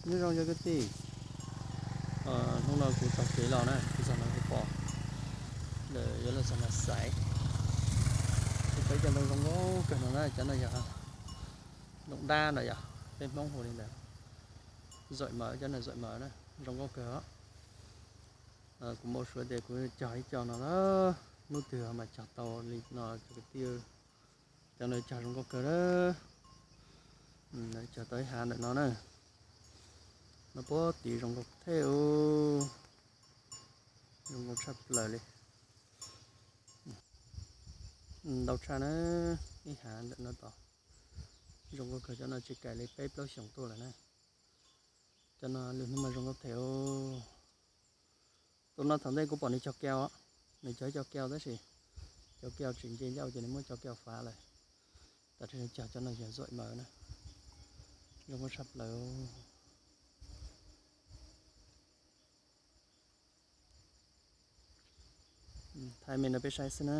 Nyob zoo cov kwv tij, hnub no kuv taug kev los na, kuv txog no kuv pom lawv yuav los txog nram Xaiv. Kuv pom ib co ntoo zoo nkauj kawg no na, cov no yog ntoo dab no yog peb Hmoob hu li ntawd. Zoj mawv, cov no zoj mawv na, zoo nkauj kawg os. Kuv npau suav tias kuv cog ib co no na, hnub twg mas cog tau li no cov kwv tij. Cov no cog zoo nkauj kawg na. Cog tau ib hav ntawm no na. No puag tid zoo nkauj thej, zoo nkauj tshaj plaws li. Ntau tshaj na, ib hav ntawm no tod. Zoo nkauj kawg, cov no tsis kaim li peb plaub xyoos tuaj lawm na. Cov no lwm hnub mas zoo nkauj them. Tus no thaum ntej kuv pom nws cog keo, nws cog ib co keo tab sis cov keo tsis nce ncauj ces nws muab cov keo fav lawm. Tam sim no cog cov no yog zoj mawv na, zoo nkauj tshaj plaws. Thaij me no peb saib xwb na.